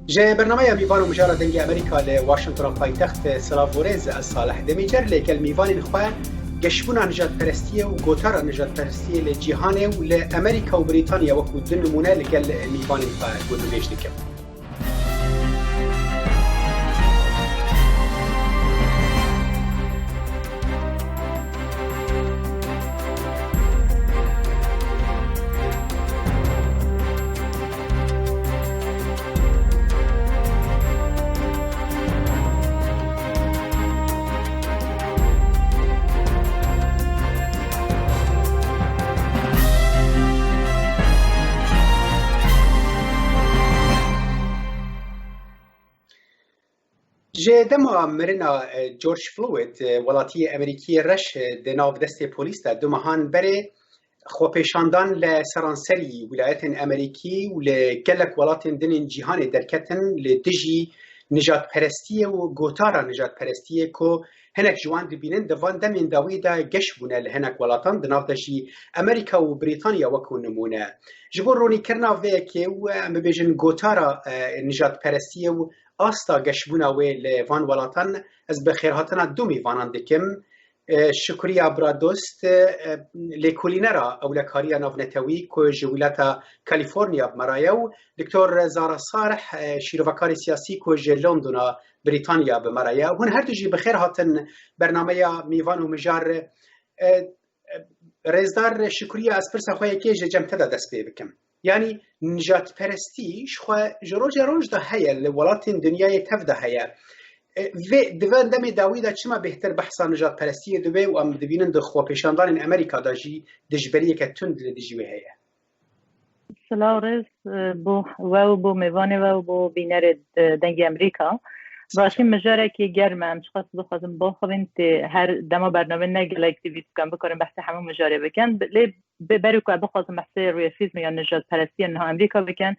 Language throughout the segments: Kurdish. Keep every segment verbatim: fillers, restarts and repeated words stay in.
Ji bernameya Mîvan û Mijara Dengê Amerîka li Washingtona paytext, silav û rêz, ez Salih Demîcer li gel mîvanên xwe geşbûna nijadperestiyê û gotara nijadperestiyê li cîhanê û li Amerîka û Brîtanya wekû du nimûne li gel mîvanên xwe gotûbêj dikim. Ji dema mirina, e, George Floyd, e, welatiyê Amerîkî reş, e, di nav destê polîs de du mehan berê, xwepêşandan li seranserî wilayetên Amerîkî û li gelek welatên din ên cîhanê derketin li dijî nijadperestiyê û gotara nijadperestiyê ku hinek ji wan dibînin di van demên dawî de geş bûne li hinek welatan, di nav de jî Amerîka û Brîtanya wekû nimûne. Ji bo ronîkirina vê yekê û, em bibêjin, gotara, e, nijadperestiyê û asta geşbûna wê li van welatan, ez bi xêrhatina du mêvanan dikim. E, Şukriya Bradost, e, lêkolînera ewlekariya navnetewî ku ji wilata Kalîforniya bi me re ye û Doktor Zara Sarih, e, şîrovekarê siyasî ku ji Londona Brîtanya bi me re ye. Hûn her du jî bi xêr hatin bernameya Mîvan û Mijar. E, e, Rêzdar Şukriya, ez pirsa xwe yekê ji cem te de dest pê bikim. Yanî nijadperestî ji xwe ji roja roj de heye, li welatên dinyayê tev de heye. E, vê, di van demê dawî de çima bêhtir behsa nijadperestiyê dibe û em dibînin di xwepêşandanên Amerîka de jî dijberiyeke tund li dijî wê heye? Silav rêz, e, bo we û bo mêvanê we û bo bînerê, e, Dengê Amerîka. Rastî mijarekî germ e, em çiqas bixwazin baxivîn tê her dema bernamê ne gelek divît bikin, bikarin behsê hemû mijarê bikin. Lê Bi-, berê ku ez bixwazim behsê rûyefîzmê ya nijadperestiyê niha Amerîka bikin,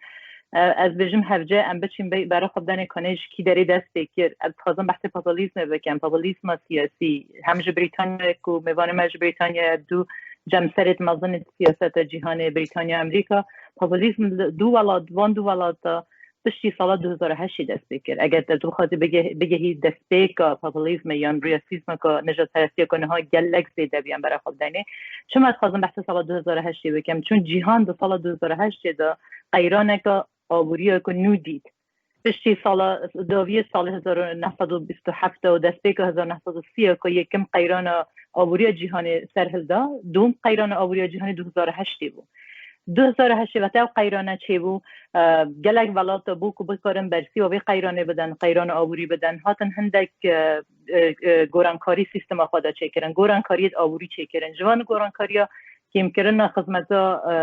e, ez bêjim hevce em biçin be-, bera xwe bidanê kanê ji kî derê dest pê kir. Ez dixwazim behsê populîzmê bikim, populîzma siyasî. Hem ji Brîtanyayê ku mêvanê me ji Brîtanyayê du cemserêt mezin ên siyaseta cîhanê, Brîtanya, Amerîka. Populîzm li du welat, van du welata piştî sala du hezar û heştê dest pê kir. Eger te tu bixwazî bige-, bigehî destpêka populîzmê yan rûyefîzmeka nijadperestiyê ku niha gelek zêde bûye em bera xwe bidanê. Çima ez dixwazim behsê sala du hezar û heştê bikim? Çun cîhan di sala du hezar û heştê de qeyraneke aboriyeke nû dît. Piştî sala, dawiyê salê hezar û neh sed û bîst û heft û destpêka hezar neh sed û sî ku yekim qeyrana aboriya cîhanê ser hilda, dûm qeyrana aboriya cîhanê du hezar û heştê bû. Du hezar û heştê vete ew qeyrane çêbû, e, gelek welata bû ku bikarin bersîva vê qeyranê bidin, qeyrana aborî bidin. Hatin hindek, e, e, e, gorankarî sîstema xwe de çêkirin, gorankariyê aborî çêkirin. Ji van gorankariya kêmkirina xizmeta, e,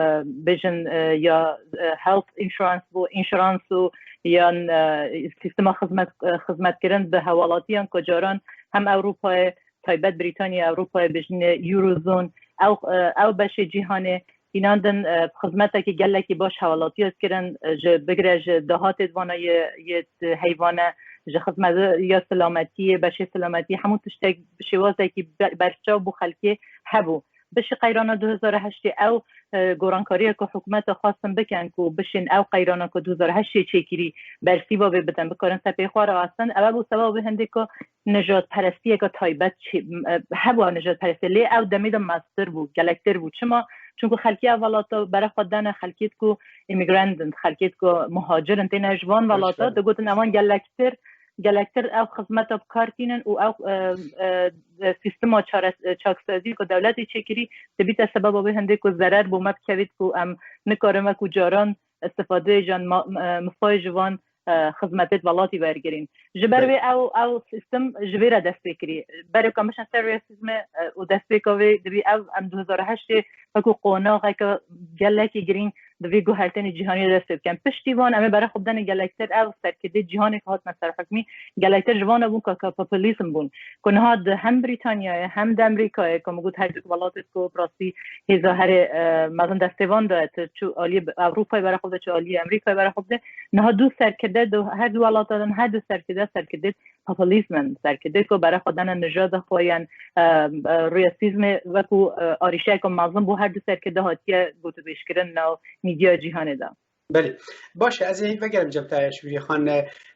bêjin, e, ya, e, health insurance bû, insurance û yan, e, sîstema xizmet, e, xizmetkirin bi hewalatiyan ku caran hem Ewropayê, taybet Brîtanya, Ewropayê bêjinê Eurozone, ew, e, ew beşê cîhanê, înan din, e, xizmetekî gelekî baş hewalatiya kirin, e, ji bigire ji dahatê di vana yê, yê heyvane, ji xizmetiya silametiyê, beşê silametiyê, hemû tiştek bi şêwazekî be-, berçav bo xelkê hebû. Bişî qeyrana du hezar û heştê ew, e, gorankariyeke hikûmeta xwestin bikin ku bişên ew qeyrana ku du hezar û heştê çêkirî bersîva vê bidin, bikarin ser pê xwe raxistin. Ew bû sebeba hindê ku nijadperestiyeke taybet çê-, e, hebû ew nijadperestiyê. Lê ew demê de mestir bû, gelektir bû. Çima? Çunku xelkê ev welata bere xwe dane xelkêt ku immigrant in, xelkêt ku muhacir in, têne ji van welata, digotin ewan gelektir, gelektir ew xizmeta bi kar tînin û ew, e, e, sîstema çare-, e, çaksazî ku dewletê çêkirî, dibîte sebeba wê hindê ku zerer bo me bikevît ku em nikarin wekî caran istifadeyê ji ma-, e, mifayê ji van, e, xizmetê welatî wergirîn. Ji ber wê ew, ew sîstem ji vê re dest pê kirî. Berê ku em biçin ser rûyê sîstemê, e, û destpêka wê dibî ev em du hezar û heştê wekî qonaxeke gelekî girîng di vê guhertinê cîhanî de dest pê bikin. Piştî van em ê bere xwe bidene gelektir ev serkirdê cîhanê ku hatine serhukmî gelektir ji van bûn ku, ku populîzm bûn. Ku niha di hem Brîtanyayê hem di Amerîkayê ku min got her du welatê ku bi rastî hêza herê, e, mezin destê van de tu çû aliyê Ewropayê bere xwe bide, çû aliyê Amerîkayê bere xwe bide. Niha du serkirde, du, her du welata din her du serkirde, serkirdê populîzm in, serkirdê ku bere xwe dane nijada xwe yan, e, e, rûyefîzmê wekî, e, arîşeyeke mezin bo her du serkirde hatiye gotûbêjkirin nav mîdya cîhanê de. Belê. Baş e, ez ê vegerim cem te Şûrî Xan.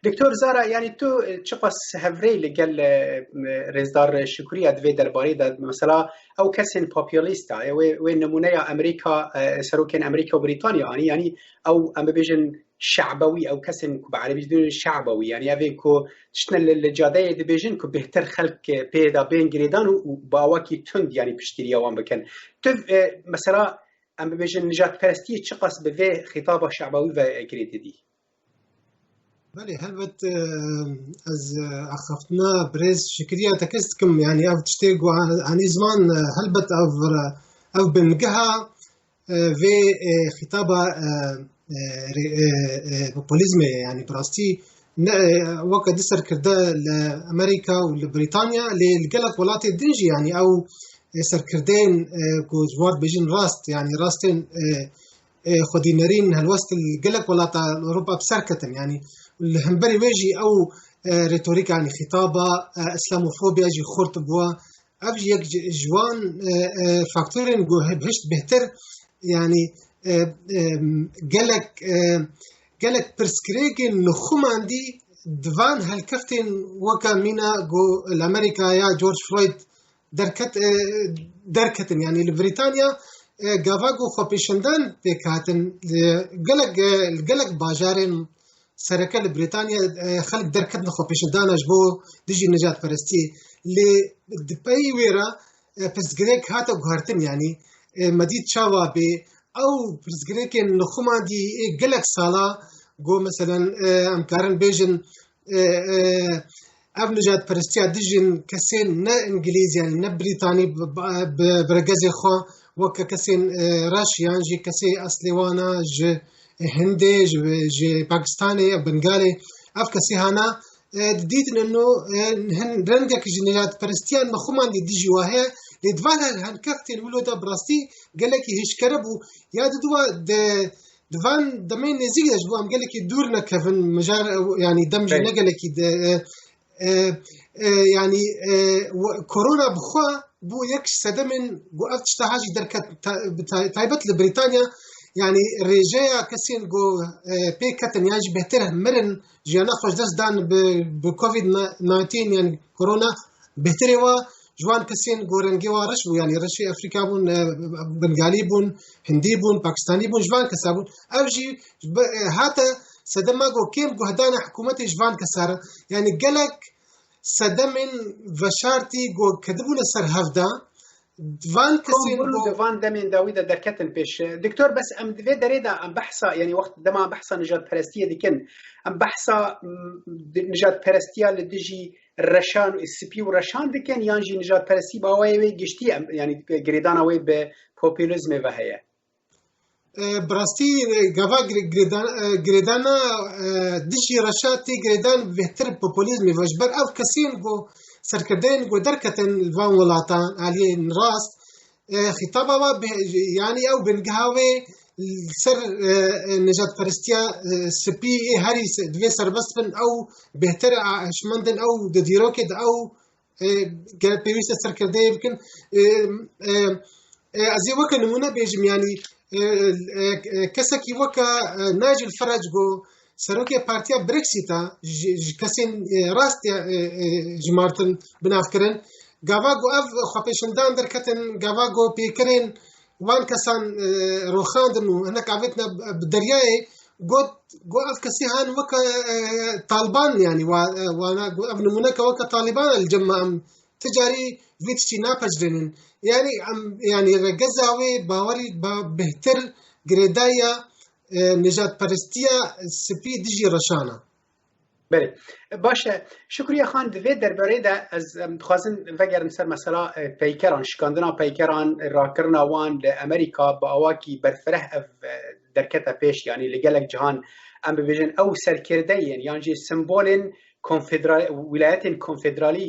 Doktor Zara, yanî tu, e, çiqas hevrê li gel, e, Rêzdar Şukriya di vê derbarê de, mesela ew kesên populîst e, wê, wê nimûneya Amerîka, e, serokên Amerîka û Brîtanya anî, yanî ew, em bibêjin şe'bewî, ew kesên ku bi erebî dibêjin şe'bewî, yanî ev ê ku tiştine li, li cadeyê dibêjin ku bêhtir xelk, e, pê de bên girêdan û, û bi awakî tund, yanî piştgiriya wan bikin. Tu, e, mesela, em bibêjin nijadperestiyê çiqas bi vê xîtaba şe'bewî ve girê didî? Belê, helbet, e, ez, e, axaftina birêz Şikriya tekez dikim. Yanî ev tiştê ku anî ziman, e, helbet ev, ev bingeha, e, vê, e, xîtaba, e, e, rê-, e, e, populîzmê ye. Yanî bi rastî ne, e, weke di serkirde li Amerîka û li Brîtanya, lê li gelek welatê din jî, yanî ew, e, serkirdeyên, e, ku ji wan bêjin rast, yanî rastên, e, e, xwedînerîn helwest li gelek welata Ewropa bi ser ketin. Yanî li hemberî wê jî ew, e, retorîka, yanî xîtaba, e, îslamofobiya jî xurt bûye. Ev jî yek ji, ji wan, e, e, faktorên ku hişt bêhtir, yanî, e, e, gelek, e, gelek pirsgirêkên nixumandî di van helkeftên weke mîna ku li Amerîka ya George Floyd derket, e, derketin. Yanî li Brîtanya, e, gava ku xwepêşandan pêk hatin, e, gelek, e, li gelek bajarên sereke li Brîtanya, e, xelk derketin xwepêşandana ji bo dijî nijadperestiyê. Lê di pey wê re, e, pirsgirêk hate guhertin, yanî, e, me dît çawa bê ew pirsgirêkên nixumandî ê gelek sala ku, meselen, e, em karin bêjin, e, e, ev nijadperestiya dijî kesên ne îngilîz, yanî ne brîtanî bi, bi, bi, bi regezê xwe, weke kesên, e, reş yan jî kesê eslê wan a ji Hindê, ji, ji Pakistanê, Bengalê, ev kesê hana, e, didîtin ino, e, hin rengek ji nijadperestiya nixumandî dijî wa heye, lê di van helkeftên wilo de bi rastî gelekî hişkere bû. Ya diduwa de, di van demên nêzîk de ji bo em gelekî dûr nekevin, mijar, e, yanî dem jî Belê. ne gelekî de, e, e, e, yanî, e, we-, korona bi xwe bû yek ji sedemên ku ev tişta ha jî derket, ta-, bi tay-, taybet li Brîtanya, yanî rêjeya kesên ku, e, pê ketin yan jî bêhtir mirin, jiyana xwe ji dest dan bi, bi covid nineteen, yanî korona, bêhtirê wa ji wan kesên ku rengê wa reş bû, yanî reşê Efrîka bûn, e, Bengalî bûn, Hindî bûn, Pakistanî bûn, ji van kesa bûn. Ev jî bi, e, hate sedema ku kêm guhdana hikûmetê ji van kesa re. Yanî gelek sedemên veşartî ku kedibûne ser hev de, van kesên Kom bûn ku di van demên dawî de derketin pêş. Doktor, bes em di vê derê de em behsa, yanî wext dema em behsa nijadperestiyê dikin, em behsa, m, di-, nijadperestiya li dijî reşan, spî û reşan dikin, yan jî nijadperestî bi awayê wê giştî, em, yanî girêdana wê bi populîzmê ve heye? E, bi rastî, e, gava gire-, girêdan-, e, girêdana, e, dijî reşa tê girêdan bêhtir populîzmê ve. Ji ber ev kesên ku serkirdeyên ku derketin li van welatan aliyên rast, e, xîtaba wa bi-, yanî ew bingeha wê li ser, e, e, nijadperestiya, e, spî ê herî se-, divê serbest bin, ew bêhtir a-, hişmend in, ew di dîrokê de ew, e, ge-, pêwîst e serkirdeyê bikin. E, e, e, ez ê weke nimûne bêjim, yanî, e, e, e, kesekî weke, e, Nigel Farage ku serokê partiya Brexit a, ji, ji kesên, e, rast ya, e, e, jimartin, bi nav kirin. Gava ku ev xwepêşandan derketin, gava ku pêkerên wan kesan, e, roxandin û hinek avêtine bi deryayê, got, got ev kesî han weke, e, Taliban, yanî wa-, e, wana, got ev nimûneke weke Taliban e, li cem me em ti carî vî tiştî napejirênin. Yanî em, yanî regeza wê bawerî ba-, bêhtir girêdaya, e, nijadperestiya spî dijî reşan a. Belê. Baş e. Şukriye Xan, di vê derbarê de ez, em, dixwazin vegerin ser mesela, e, peykeran, şikandina peykeran, rakirina wan li Amerîka bi awakî berfireh ev, e, derkete pêş, yanî li gelek cihan, em bibêjin, ew serkirdeyên yan jî simbolên konfederal-, wîlayetên konfederalî,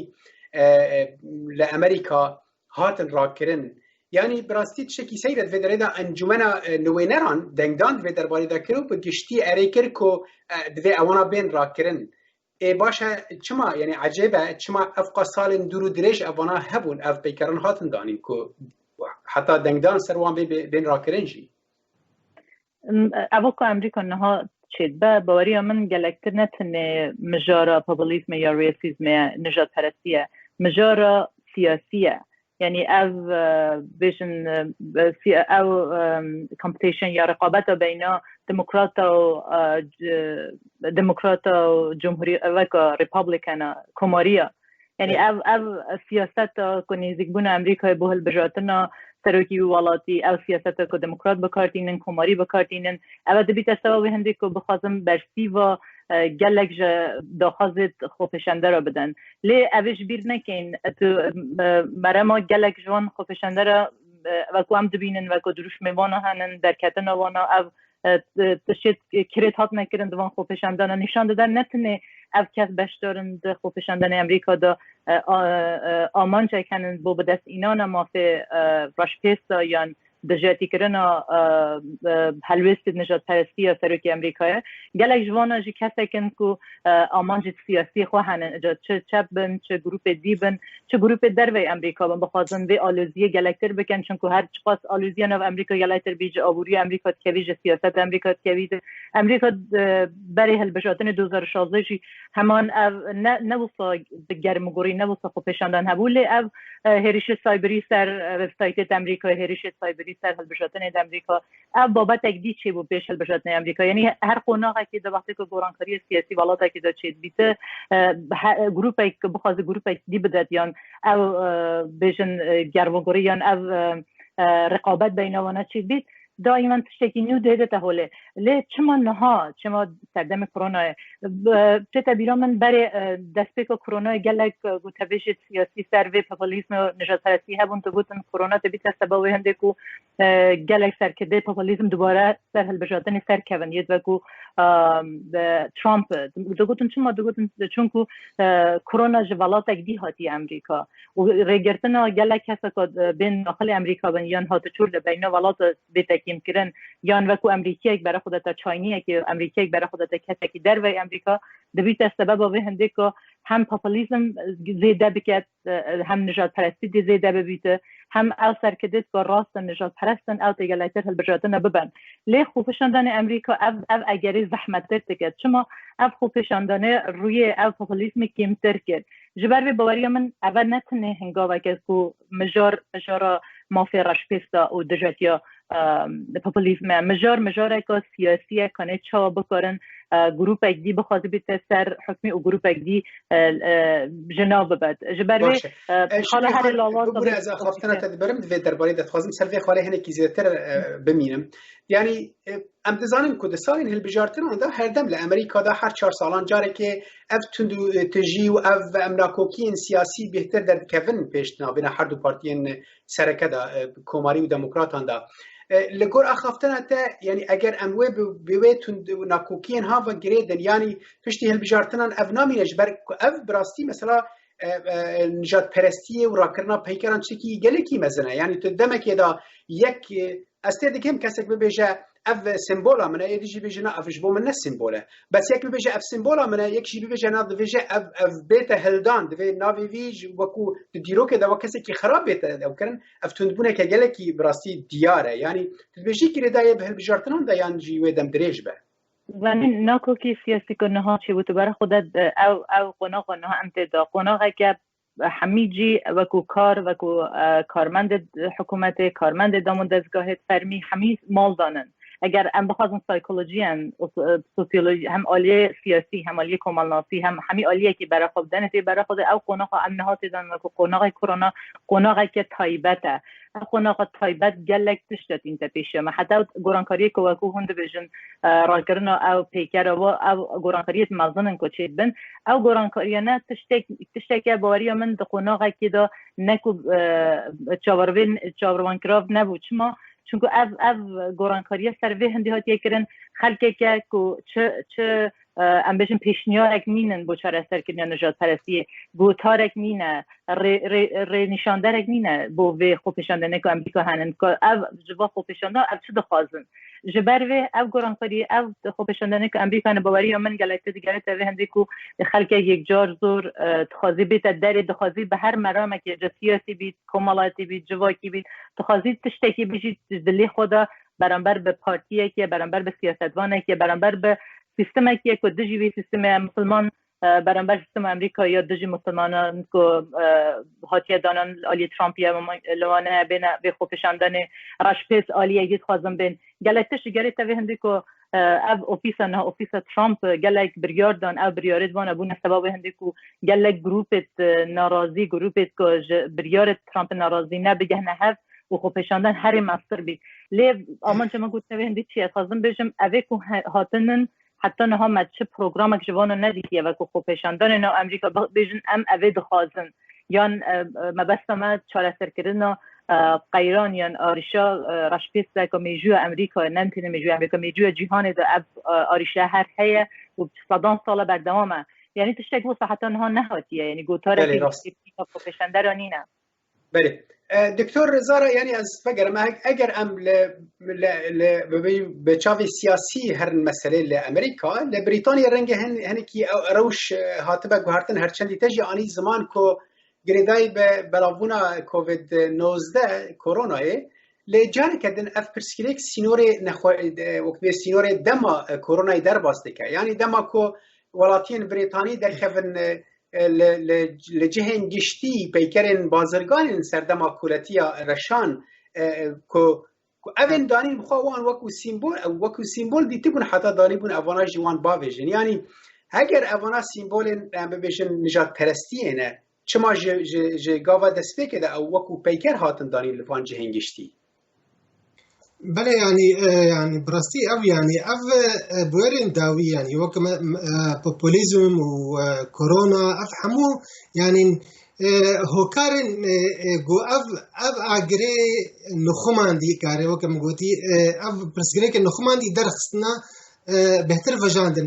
e, e, li Amerîka hatin rakirin. Yanî bi rastî tiştekî seyr e, di vê derê de encûmena, e, nûêneran dengdan di vê derbarê de kir û bi giştî erê kir ku, e, divê ewana bên rakirin. Ê baş e, çima, yanî ecêb e, çima ev qas salên dûr û dirêj evana hebûn, ev peykeran hatin danîn ku heta dengdan ser wan bê, bê, bên rakirin jî? Evo ku Amerîka niha çêdibe, baweriya min gelektir ne tenê mijara populîzmê ya racîzmê ye, nijadperestî ye, mijara siyasî ye. Yanî ev, e, bêjin, e, ev, e, competition ya reqabeta beyna demokrata û, e, demokrata û cumhurî, weka republicana, komariya. Yanî ev, ev siyaseta ku nêzîkbûna Amerîkayê bo hilbijartina serokî wî welatî, ev siyaseta ku demokrat bi kar tînin, komarî bi kar tînin, ev dibîte sebabê hindê ku bixwazin bersîva, e, gelek ji daxwazê xwepêşandera bidin. Lê ev ê ji bîr nekin, tu, e, merema gelek ji wan xwepêşandera, e, wekû em dibînin, wekû dirûşmê wana henin, derketina wana, ev, e, t-, tiştê kirêt hatine kirin di van xwepêşandana nîşan dide, ne tenê ev kes beşdar in di xwepêşandanê Amerîka de, e, a-, e, amancek henin bo bidestînana mafê, e, reşpêsta yan dijatîkirina, e, e, helwêstê nijadperestî ya serokê Amerîkayê. Gelek ji vana jî kesek in ku, e, amancê siyasî xwe henin. Ca çi çep bin, çi grûpê dî bin, çi grûpê derveyî Amerîka bin, bixwazin vê aloziyê gelektir bikin, çunku her çiqas aloziya nav Amerîka gelektir bî, ji aboriya Amerîka dikevî, ji siyaseta Amerîka dikevî. Amerîka, e, berê hilbijartinê du hezar û şazdeh jî heman ev ne, ne wisa bi germgurî, ne wisa xwepêşandan hebû, lê ev, e, hêrişê cyberî ser, e, websaytê di Amerîka, hêrişê cyberî ser hilbijartinê di Amerîka, ev babetek dî çêbû pêş hilbijartinê Amerîka. Yanî her qonaxekî de wextê ku gorankariya siyasî welatekî de çêdibîte, e, he-, grûpek bixwaze grûpek dî bidet yan ew, e, bêjin, e, germgurî yan ev, e, e, reqabet beyna wana çêdibît, daîman tiştekî nû dihêdete holê. Lê çima niha, çima serdemê koronayê? Bi-, çête bîra min berê, e, destpêka koronayê gelek, e, gotebêjê siyasî ser vê populîzm û nijadperestî hebûn, digotin korona dibîte sebabê hindê ku, e, gelek serkirdeyê populîzm dubare ser hilbijartinê serkevin, yê wekû, e, e, Trump. Digotin çima? Digotin çunku, e, korona ji welatek dî hatiye Amerîka û rêgirtina gelek kesa ku, e, bên naxilê Amerîka bin yan hatiçû li beyna welata bê teqîmkirin, yan wekû Emerîkiyek bere xwe de te çayniyekê, Emerîkiyek bere xwe de te kesekî derveyî Emerîka, dibîte sebeba vê hindê ku hem populîzm zêde biket, e, hem nijadperestî dê zêde bibîte, hem ew serkirdê ku rast in, nijadperest in, ew tê gelektir hilbijartina bibin. Lê xwepêşandanê Amerîka ev, ev egerê zehmettir dike. Çima? Ev xwepêşandanê rûyê ev populîzmê kêmtir kir. Ji ber vê baweriya min eve ne tenê hingavek e ku mijar, mijara mafê reşpêsta û dijatiya, e, populîzm e. Mijar, mijareka siyasî ye, kanê çawa bikarin, e, grûpek dî bixwaze bîte ser hukmî û grûpek dî, e, e, ji nav bibet. Ji ber vê, Baş e. e, E, ji xala vê herê xal-, lawaz bibûre, ez axaftina te diberim, di vê derbarê de dixwazim ser vê xalê hinekî zêdetir, e, bimînim. Yanî, e, em dizanin ku di salên hilbijartinan de her dem li Amerîka de her çar salan carekê ev tund û, e, tijî û ev, em nakokiyên siyasî bêhtir derdikevin pêş di navbêna her du partiyên sereke de, e, komarî û demokratan de. E, li gor axaftina te, yanî eger em wê bi, bi wê tund û nakokiyên hava girêdin, yanî piştî hilbijartinan ev namîne, ji ber ku ev bi rastî mesela, e, e, nijadperestiyê û rakirina peykeran çekî gelekî mezin e. Yanî tu demekê de yek, e, ez tê dikim kesek bibêje, ev simbola min e, êdî jî bêje, na, ev ji bo min ne simbol e. Bes yek bibêje, ev simbola min e, yek jî bibêje, na, divêje ev, ev bête hildan, divê navê vî ji wekû di dîrokê de wek kesekî xirab bête ew kirin, ev tundbûneke gelekî bi rastî diyar e. Yanî tu dibêjî girêdayê bi hilbijartinan de yan jî wê dem dirêj be? Zanîn, nakokî siyasî ku niha çêbû, tu bera xwe de, e, ew, ew qonaxa niha em tê de. Qonaxeke hemî cî wekû kar, wekû, e, karmendê hikûmetê, karmendê dam û dezgahê fermî hemî mal danin. Eger em bixwazin psîkolojiyên, e, sosyolojî, hem aliyê siyasî, hem aliyê komelnasî, hem hemî aliyekî bera xwe bidenê, tê bera xwe de ew qonaxa em niha tê dan wekû qonaxê korona, qonaxeke taybet e. Ev qonaxa taybet gelek tişt tînte pêşiya me. Heta ew gorankariyê ku wekû hûn dibêjin, e, rakirina ew peyker e, ew gorankariyê mezin in ku çêdibin. Ew gorankariyane tiştek, tişteke baweriya min di qonaxekê de ne ku, e, çavervên-, çavervankirav nebû. Çima? Çunku ev, ev gorankariye ser vê hindî hatiye kirin, xelkeke ku çi, çi, e, em bêjin pêşniyarek nînin bo çareserkirina nijadperestiyê, gotarek nîne, rê-, rê-, rênîşanderek nîne bo vê xwepêşandanê ku Amerîka henin, ku ev ji va xwepêşandan ev çi dixwazin. Ji ber vê ev gorankarî, ev xwepêşandanê ku Amerîka ne, baweriya min gelek tê digerîte vê hindê ku xelkek yekcar zor, e, dixwazî bête derê, dixwazî bi her meramekê, ci siyasî bît, komelayetî bît, civakî bît, dixwazî tiştekî bijît, ji dilê xwe de beramber bi partiyekê, beramber bi siyasetvanekê, beramber bi sîstemekê ku dijî wî sîstemê misilman, e, beramber sîstema Amerîka ya dijî misilmanan ku, e, hatiye danan aliyê Trumpê, li wan heye bêne vê xwepêşandanê reşpêst aliyek dî dixwazin bên. Gelek tişt ji gerê tevê hindî ku, e, ev ofîsa, niha ofîsa Trump, e, gelek biryar dan, ev biryarê di vana bûne seba wê hindî ku gelek grûpêt, e, narazî, grûpêt ku ji biryarê Trump narazî ne bigehne hev û xwepêşandan herê meztir bît. Lê amanca min got tevê hindî çi ye? Dixwazim bêjim, evê ku he-, hatinin heta niha me çi programek ji vana nedîtiye, wek ku xwepêşandanê nav Amerîka bi-, bêjin em evê dixwazin. Yan, e, e, mebesta me çareserkirina, e, qeyran yan arîşa, e, reşpêsteka mêjûya Amerîka, ne tenê mêjûya Amerîka, mêjûya cîhanê de ev, e, arîşe her heye û sedan sala berdewam e. Yanî tiştek wisa heta niha nehatiye, yanî gotareke Belê, rast. Xwepêşandera nîne. Belê. E, Doktor Zara, yanî ez vegerim, e-, eger em li, li, li, bi, bi, bi çavê siyasî herin meselê li Amerîka, li Brîtanya renge hin-, hinekî ew rewş, e, hatibe guhertin, her çendî te jî anî ziman ku girêdayî bi belavbûna covid nozdeh koronayê, lê careke din ev pirsgirêk sînorê nexwe-, e, wek bê sînorê dema, e, koronayê derbas dike. Yanî dema ku welatiyên Brîtanî derkevin, e, e, li, li, li cihên giştî peykerên bazirganên serdema koletiya reşan, e, ku, ku evên danîn bi xwe wan wekû sîmbol, ew wekû sîmbol dîtibûn heta danîbûn evana jî wan bavêjin. Yanî heger evana sîmbolên, em bibêjin, nijadperestiyê ne, çima ji, ji, ji gava destpêkê de ew wekû peyker hatin danîn li van cihên giştî? Belê, yanî, e, yanî, bi rastî ev, yanî, ev, e, bûyerên dawî, yanî, wek me, me, e, populîzm û, e, korona, ev hemû, yanî, e, hokarên, e, e, ku ev, ev agirê nixumandî kare, wek min gotî, e, ev pirsgirêkên nixumandî derxistina, e, bêhtir vejandin.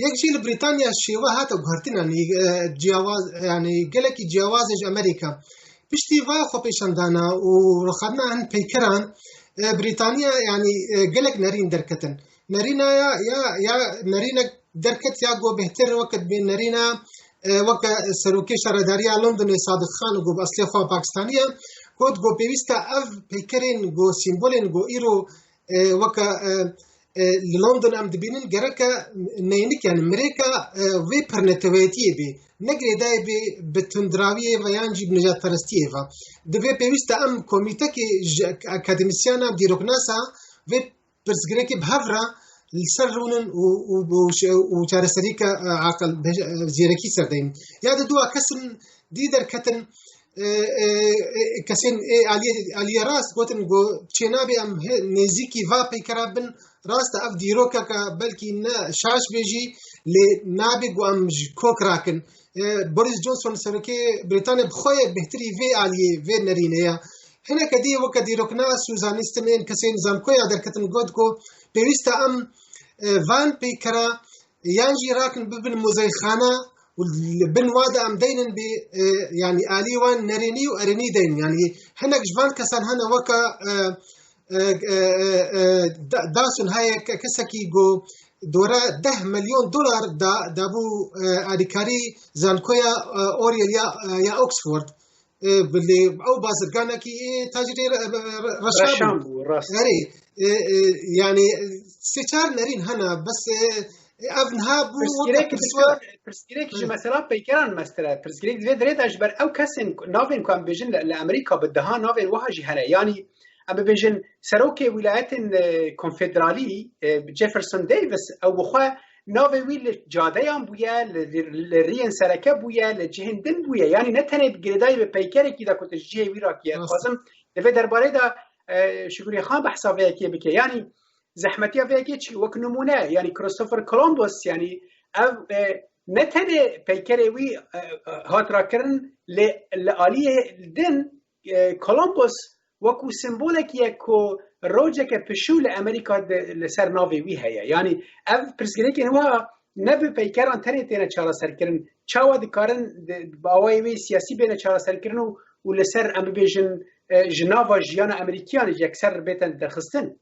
Yek jî li Brîtanya şêwe hate guhertin, yanî, e, ciyawaz, yanî, gelekî ciyawaz e ji Amerîka. Piştî va xwepêşandana û rixandina hin peykeran, e, Brîtanya, yanî, e, gelek nerîn derketin. Nerîna ya, ya, ya nerînek derket ya ku bêhtir weke bê nerîna, e, weke serokê şaredariya Londonê Sadiq Khan û ku bi eslê xwe Pakistanî ye, got ku pêwîst e ev peykerên ku sîmbolên ku îro, e, weke, e, e, li London em dibînin gereke neynik, yani mirêka, e, vê pirneteweyetiyê bê. Ne girêdayê bê bi tundrawiyê ve yan jî bi nijadperestiyê ve. Divê pêwîst e em komîtekê ji ak-, akademîsyana, dîroknasa vê pirsgirêkê bi hev re li ser rûnin û, û, û, û çareserîka, e, aqil, be-, e, zêrekî ser deynin. Ya di dua kesin dî derketin, e, e, e, kesên ê aliyê, aliyê rast gotin ku çênabê em hê-, nêzîkî va peykera bin. Rast e, ev dîrokeke belkî ne şaş bê jî, lê nabê ku em ji kok rakin. E, Boris Johnson, serokê Brîtanê, bi xwe ye bêhtirî vê aliyê, vê nerînê ye. Hineke dî weke dîroknas û zanîstin ên kesên zankoya derketin got ku pêwîst e em, e, van peykera yan jî rakin bibin muzeyxana û li bin wa de em deynin bê, e, yanî alî wan nerênî û erênî deynin. Yanî hinek ji van kesan hene weke, e, e, e, e, e, Da-, Dawson heye ke-, kesekî ku dora deh milyon dolar da, dabû, e, alîkarî zankoya, e, Oriel ya, e, ya Oxford. E, bilê ew bazirganekî, e, tacirê re-, re-, re-, reşa bû. Reşan bû, rast. Erê, e, e, yani, e, sê çar nerîn hene, bes, e, e, ev niha bû weke pirsgirêk, pirsgirêk ji mesela peykeran mestir e. Pirsgirêk divê dirê de ji ber ew kesên navên ku em bêjin li, li Amerîka bi deha navên wiha jî hene. Yani, em bibêjin serokê wîlayetên, e, konfederalî, e, Jefferson Davis, ew bi xwe navê wî li cadeyan bûye, li, li, li riyên sereke bûye, li cihên din bûye. Yanî ne tenê bi girêdayî bi peykerekî de ku tu ji cihê wî rakiye. Rast. Dixwazim di vê derbarê de, e, Şukurê Xan behsa vê yekê bike. Yanî zehmetiya vê yekê çi? Wek nimûne, yanî Christopher Columbus, yanî ev, e, ne tenê peykerê wî, e, e, hat rakirin, lê li aliyê din, e, Columbus wekû simbolekî ye ku rojeke pişû li Amerîka de li ser navê wî heye. Yanî ev pirsgirêkên wiha ne bi peykeran tenê têne çareserkirin. Çawa dikarin di, bi awayê wê siyasî bêne çareserkirin û, û li ser, em bibêjin, e, ji nava jiyana Amerîkiyan yekser bêtin derxistin?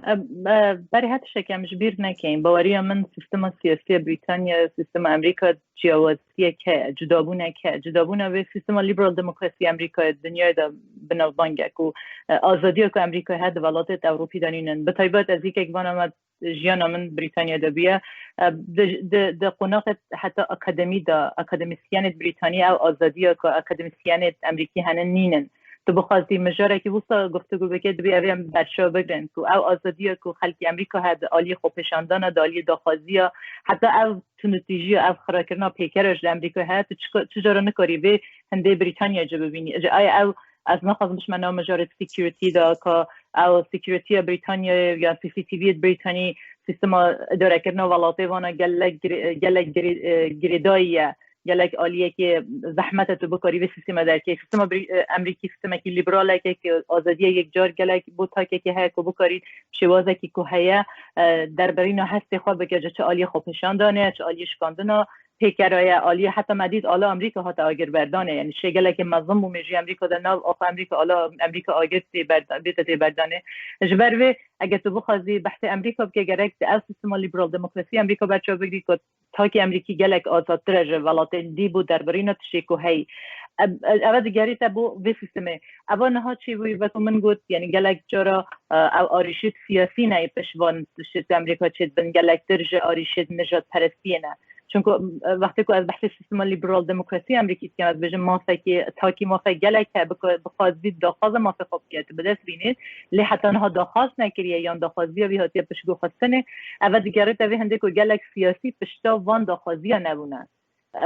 Em, e, Berê her tiştekî em ji bîr nekeyin. Baweriya min sîstema siyasî ya Brîtanya, sîstema Amerîka ciyawaziyek heye, cudabûnek heye. Cudabûna vê sîstema liberal demokrasî Amerîkayê dinyayê de bi navbang e ku, e, azadiya ku Amerîkayê heye di welatê Ewropî de nînin. Bi taybet ez yekek vana me jiyana min Brîtanya de bûye. E, di, di, di qonaxê heta akademî de, akademîsyenê Brîtanî ew azadiya ku akademîsyenê Amerîkî hene nînin. Tu bixwazî mijarekî wisa guftûgû bike, dibî ev ê em berçav bigirin ku ew azadiya ku xelkê Amerîka heye di aliyê xwepêşandana, di aliyê daxwaziya, heta ev tundûtîjiya, ev xirakirina pêkera ji Amerîka heye, tu çi, çi cara nikarî vê hindê Brîtanya jî bibînî. Ji aya ew, ez naxwazim bişime nav mijarê security de, ka ew security ya Brîtanyayê ya C C T V ya Brîtanî, sîstema idarekirina welatê vana gelek girê-, gelek girê-, girêdayî ye. Gelek aliyekê zehmet e tu bikarî vê sîsteme derkevî. Sîstema Brî-, e, Amerîkî sîstemekî lîberalek e ku azadiya yekcar gelek bo takekê heye ku bikarî şêwazekî ku heye, e, derbirîna hestê xwe bike, ji çi aliyê xwepêşandanê ye, çi aliyê şikandina pêkera ye, aliyê heta me dît ala Amerîka hate agirberdanê. Yanî şê gelekê mezin bû mêjî Amerîka de nav axa Amerîka ala Amerîka agir tê berda-, bête tê berdanê. Ji ber vê eger tu bixwazî behsê Amerîka bike, gerek di ev sîstema lîberal demokrasî Amerîka berçav bigirî ku takê Amerîkî gelek azadtir e ji welatên dî bo derbirîna tiştê ku heyî. Ev, ev digerîte bo vê sîstemê. Eva niha çêbûyî, wek min got, yanî gelek cara, e, ew arîşêt siyasî ne yê pişt van tiştê Amerîka çêdibin, gelektir ji arîşêt nijadperestiyê ne. Çunku, e, wextê ku ez behsê sîstema lîberal demokrasî Amerîkî dikim, ez dibêjim mafekê, takî mafek gelek heye, biko-, bixwazî daxwaza mafê xwe bike, tu bi dest bînî, lê heta niha daxwaz nekiriye yan daxwaziya wî hatiye piştguxistinê. Eve digerîte vê hindê ku gelek siyasî pişta van daxwaziya nebûne.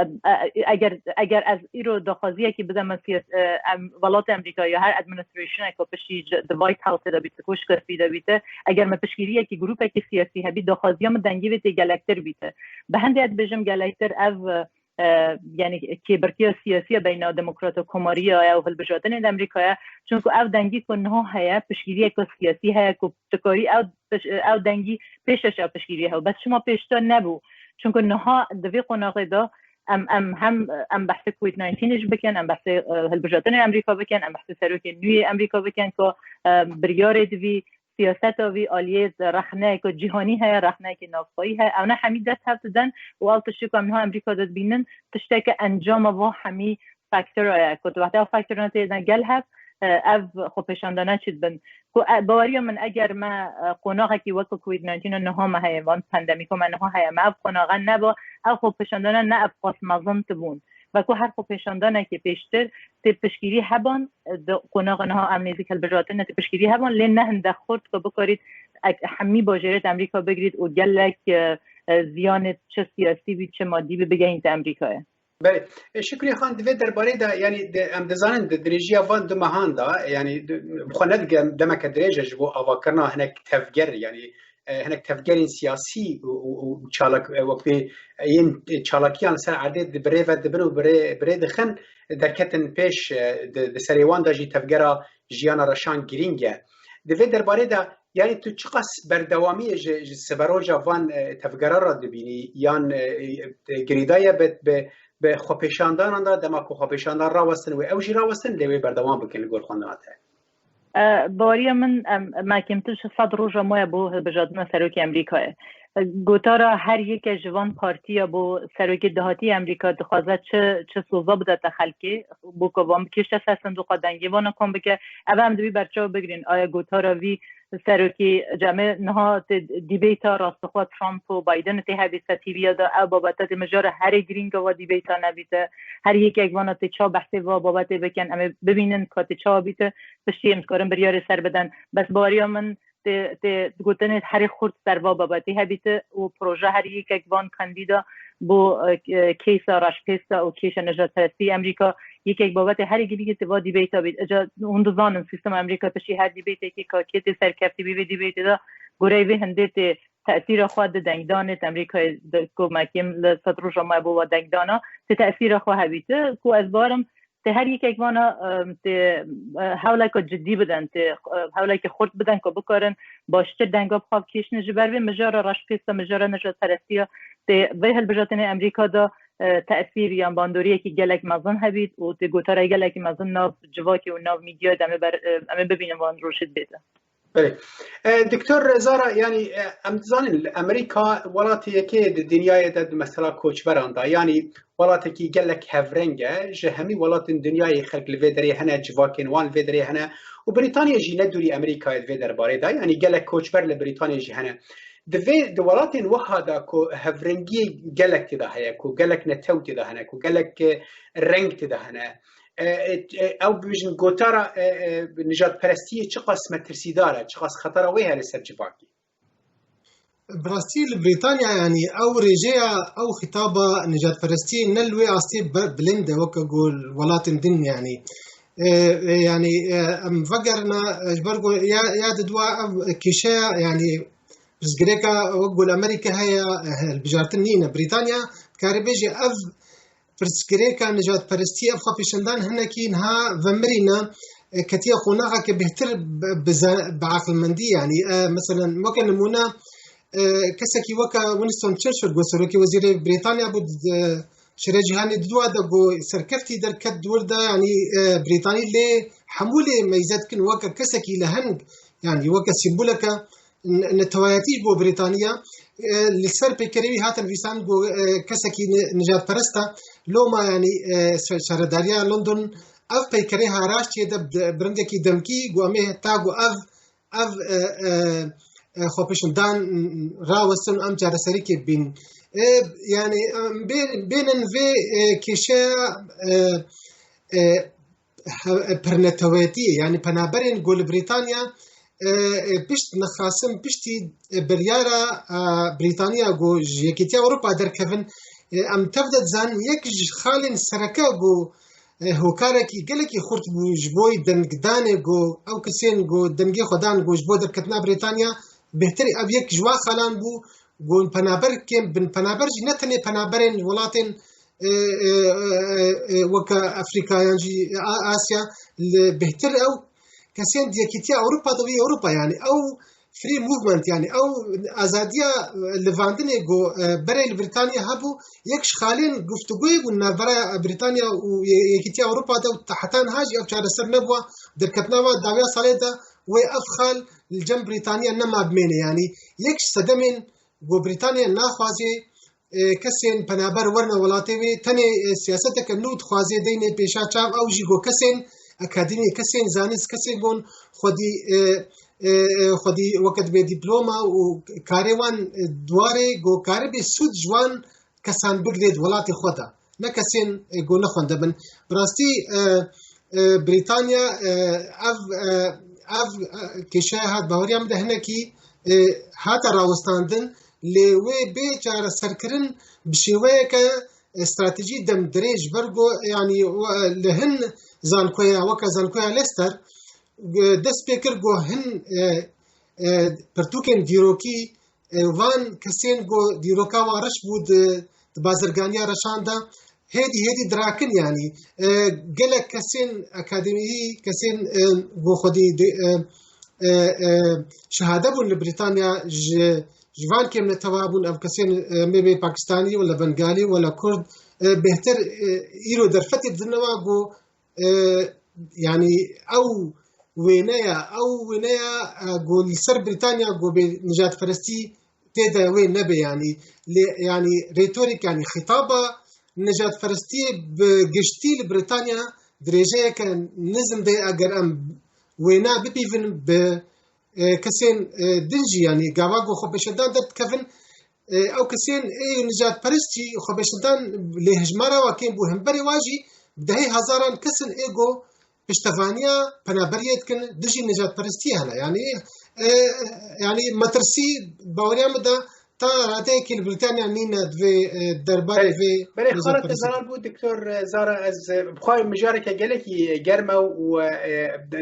E, e, eger, eger ez îro daxwaziyekî bideme siyas-, e, em, welatê Amerîka ya her administrationek ku piştî ji, di White House de bîte, ku şikestî de bîte, eger me piştgiriyekî grûpekî siyasî hebî, daxwaziya min dengê vê tê gelektir bîte. Bi hindê ez dibêjim gelektir ev, e, yanî kêbirtiya siyasî ya beyna demokrat û komariya ye û hilbijartinê di Amerîka ye. Çunku ev dengî ku niha heye, piştgiriyeke siyasî heye ku dikarî ew piş-, ew dengî pêşeş ew piştgirî heye. Bes çima pêşta nebû? Çunku niha di vê qonaxê de em, em hem, em behsê covid nineteen jî bikin, em behsê, e, hilbijartinê Amerîka bikin, em behsê serokê nû yê Amerîka bikin ku, e, biryarê divî, siyaseta vî aliyê rexneyeke cîhanî heye, rexneyeke navxweyî heye. Ew ne hemî dest hev didin û ew tiştê ku em niha Amerîka de dibînin, tişteke encama va hemî faktora ye. Ku tu wexta ew faktorana tê de gel hev, e, ev xwepêşandana çi dibin? Ku, e, baweriya min eger me, e, qonaxekî wek covid nineteen niha me heye, van pandemîka me niha heye, me ev qonaxe neba, ev xwepêşandana ne ev qas mezin tibûn. Ve ku her xwepêşandanekê pêştir tê piştgirî heban, e, di qonaxa niha em nêzîk hilbijartin ne tê piştgirî heban, lê ne hinde xurt ku bikarît ek-, hemî bajêrêt Amerîka bigirît û gelek, e, e, ziyanê çi siyasî bî, çi madî bî, bigehînte Amerîkayê. Belê. E, Şükrî Xan, di vê derbarê de, yanî, di, em dizanin di dirêjiya van du mehan de, yanî, di, bi xwe ne dige demeke dirêj e ji bo avakirina hinek tevger, yanî, e, hinek tevgerên siyasî û, û, û çalak, e, wek pê, e, yên, e, çalakiyan li ser erdê di birê ve dibin û birê, birê dixin, derketin pêş, e, di, di serê wan de jî tevgera jiyana reşan girîng e. Di vê derbarê de, yanî, tu çiqas berdewamiyê ji, ji siberoja van, e, tevgera re dibînî, yan, e, e, girêdayî ye bi, bi, bi xwepêşandanan de, dema ku xwepêşandan rawestin wê ew jî rawestin, lê wê berdewam bikin li gor xwendina te? E, baweriya min, em, me kêmtir ji sed roja maye bo hilbijartina serokê Amerîkayê. E, gotara her yeke ji van partiya bo serokê dahatî Amerîka dixwaze çi, çi soza bidete xelkê, bo ku van bikêşte ser sindoqa dengê vana kom bike. Ev em dibî berçav bigirîn. Aya gotara vî serokî, cem ê niha tê dîbeyta rastixwe Trump û Biden tê hebî ser T V'ya de, ew babete tê mijara herê girîng a va dîbeyta nebîte. Her yekek vana tê ça behsê va babetê bikin, em ê bibînin ka tê çawa bîte, piştî em dikarin biryarê ser bidin. Bes baweriya min tê, tê gotinê herê xurt ser va babetê hebîte û proje her yekek van kandîda bo, e, e, kêsa reşpêsta û kêşa nijadperestî Amerîka, yekek babetê herî girîngî tê va dîbeyta bît. Îca hûn dizanin sîstema Amerîka piştî her dîbeytekê ka kê tê serkeftî bî vê dîbeytê de goreyê vê hindê tê tesîra xwe di dengdanê di Amerîkayê de ku me kêm li sed roja me bo wa dengdana tê tesîra xwe hebîte ku ez barim tê her yekek vana, em, tê, e, hewleke cidî bidin, tê, e, hewleke xurt bidin ku bikarin baştir denga bi xwe bikêşin. Ji ber vê mijara reşpêsta, mijara nijadperestiya tê vê hilbijartinê Amerîka de, e, tesîr yan bandoriyekî gelek mezin hebît û tê gotara gelekî mezin nav civakê û nav medyayê de em ê ber, e, em ê bibînin van rojê dibête. Belê. E, Doktor Zara, yanî, e, em dizanin, li Amerîka welatê yekê di dinyayê de di mesela koçberan de, yanî welatekî gelek hevreng e, ji hemî welatên dinyayê xelk li vê derê hene, civakên wan li vê derê hene û Brîtanya jî ne dûrî Amerîkayê di vê derbarê de, yanî gelek koçber li Brîtanyê jî hene. Di vê, di welatên wiha de ku hevrengiyê gelek tê de heye, ku gelek netew tê de hene, ku gelek, e, reng tê de hene, e, e, e, ew bibêjin gotara, e, e, nijadperestiyê çiqas metirsîdar e, çiqas xetera wê heye li ser civakî? Bi rastî li Brîtanya, yanî ew rêjeya, ew xîtaba nijadperestiyê ne li wê astê be-, bilind e weke ku li welatên din, yanî. E, e, yanî, e, em vegerine, e, ji ber ku ya, ya di dua ev kêşeya, yanî pirsgirêka wek ku li Amerîka heye, e, hilbijartin nîne. Brîtanya, dikarî bêje ev pirsgirêka nijadperestî, ev xwepêşandan hinekî niha vemirîne, e, ketiye qonaxeke bêhtir bi, bi ze-, bi aqilmendî, yanî, e, meselen, weke nimûne, e, kesekî weke Winston Churchill ku serokê wezîrê Brîtanya bû, di, şerê cîhanê di dua de ku serkeftî derket di wir de, yanî, e, Brîtanî lê hemû lê meyze dikin weke kesekî leheng, yanî weke sîmboleke n-, netewayetî ji bo Brîtaniya, e, li ser peykerê wî hate nivîsandin ku, e, kesekî ni-, nijadperest e. Loma, yanî, e, se-, şaredariya London ev peykerê ha raştiyê de bi, bi rengekî demkî ku em ê heta ku ev, ev, e, e, e, xwepêşandan rawestin û em çareserîkê bîn. E, yanî, em bê-, bênin vê, e, kêşeya, e, e, he-, pirneteweyetiyê, yanî penaberên ku li Brîtanya, e, e, pişt nexasin, piştî, e, biryara, e, Brîtaniya ku ji Yekîtiya Ewropa derkevin, e, em tev de dizanin, yek ji xalên sereke ku, e, hokarekî gelekî xurt bû ji bo dengdanê ku ew kesên ku dengê xwe dan ku ji bo derketina Brîtanya bêhtir, ev yek ji wan xalan bû ku penaber kêm bin, penaber jî ne tenê penaberên welatên e, e, e, e, e, weke Afrîka yan jî A-, Asya, li bêhtir ew kesên di Yekîtiya Ewropa de wî Ewropa, yanî ew free movement, yanî ew azadiya, e, livandinê ku, e, berê li Brîtanya hebû, yek ji xalên guftugûyê bû navbera Brîtanya û Ye-, Yekîtiya Ewropa de û ta heta niha jî ev çareser nebûwa. Derketina wan dawiya salê de wê ev xal li cem Brîtanya nema bimêne, yanî yek ji sedemên ku Brîtanya naxwaze e, kesên penaber werine welatê wê, tenê, e, siyaseteke nû dixwaze deynê pêşa çav, ew jî ku kesên akademî, kesên zanist, kesên gon xwedî, e, e, e, xwedî weke dibe dîploma û karê wan, e, di warê ku karibe sûd ji wan kesan bigirê di welatê xwe de. Ne kesên, e, ku nexwende bin. Bi rastî, e, e, Brîtanya, e, ev, e, ev, e, kêşeya hat baweriya min de hinekî, e, hate rawestandin. Lê wê bê çareserkirin bi şêweyeke, e, stratejî dem dirêj, ji ber ku, yanî, we-, li hin zankoya, weke zankoya Leicester, e, dest pê kir ku hin, e, e, pirtûkên dîrokî, e, van kesên ku dîroka wan reş bû di, di bazirganiya reşan de, hêdî hêdî dirakin, yanî, e, gelek kesên akademî, kesên, e, ku xwedî di, e, e, e, şehade bûn li Brîtanya, ji, ji van kêm netewa bûn, ev kesên, e, mê bê Pakistanî, wela Bengalî, wela Kurd, e, bêhtir, e, îro derfetê didine wa ku, e, yanî ew wêneya, ew wêneya, e, ku li ser Brîtanya ku bê nijadperestî tê de wê nebe, yanî, lê, yanî, retorîk, yanî, xîtaba nijadperestiyê bi giştî li Brîtanya dirêjeyeke nizm de, eger em wêna bipîvin bi, e, kesên, e, din jî, yanî, gava ku xwepêşandan derdikevin, e, ew kesên ê nijadperest jî xwepêşandan lê hejmara wa kêm bû, hemberê wa jî bi dehê hezaran kesin ê ku piştevaniya penaberiyê dikin, dijî nijadperestiyê hene. Yanî, e, yanî metirsî baweriya min de ta radeyekî li Brîtanya nîne di vê, e, derbarê Belê. vê Belê, xalat nijadperestiyê. Zarar bû, Doktor Zara, ez, e, bi xwe mijareke gelekî germ e û, e,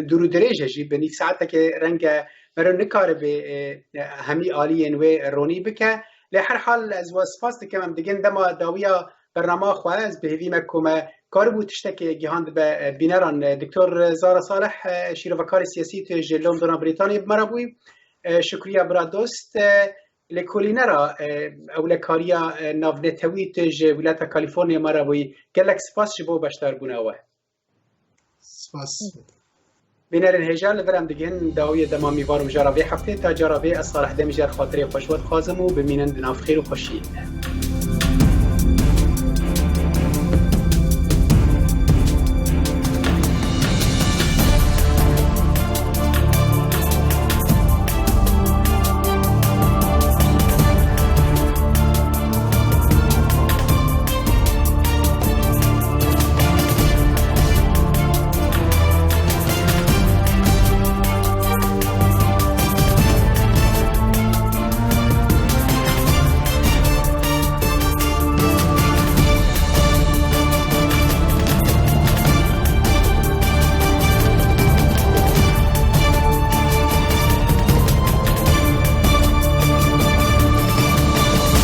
dûr û dirêj e jî, bi nîv saeteke reng e, meriv nikaribe, e, e, hemî aliyên wê ronî bike. Lê her hal ez we spas dikim, em digin dema dawiya bernama xwe, ez bi hêvî me ku me karibû tiştekê gihandibe, e, bîneran. E, Doktor Zara Salih, e, şîrovekarê siyasî, tu ji Londona Brîtaniyê bi me re bûyî. E, şukriya bira dost, e, lêkolînera, e, ewlekariya, e, navnetewî, tu ji Wîlata Kalîforniya me re bûyî. Gelek spas ji bo beşdarbûna we. Spas. Bînerên hêja, li vir em digihîn dawiyê dema mîvar û mijara vê heftê. Ta cara vê, ez Salih Demîjer xatirê xwe ji we dixwazim û bimînin di nav xêr û xweşiyê de.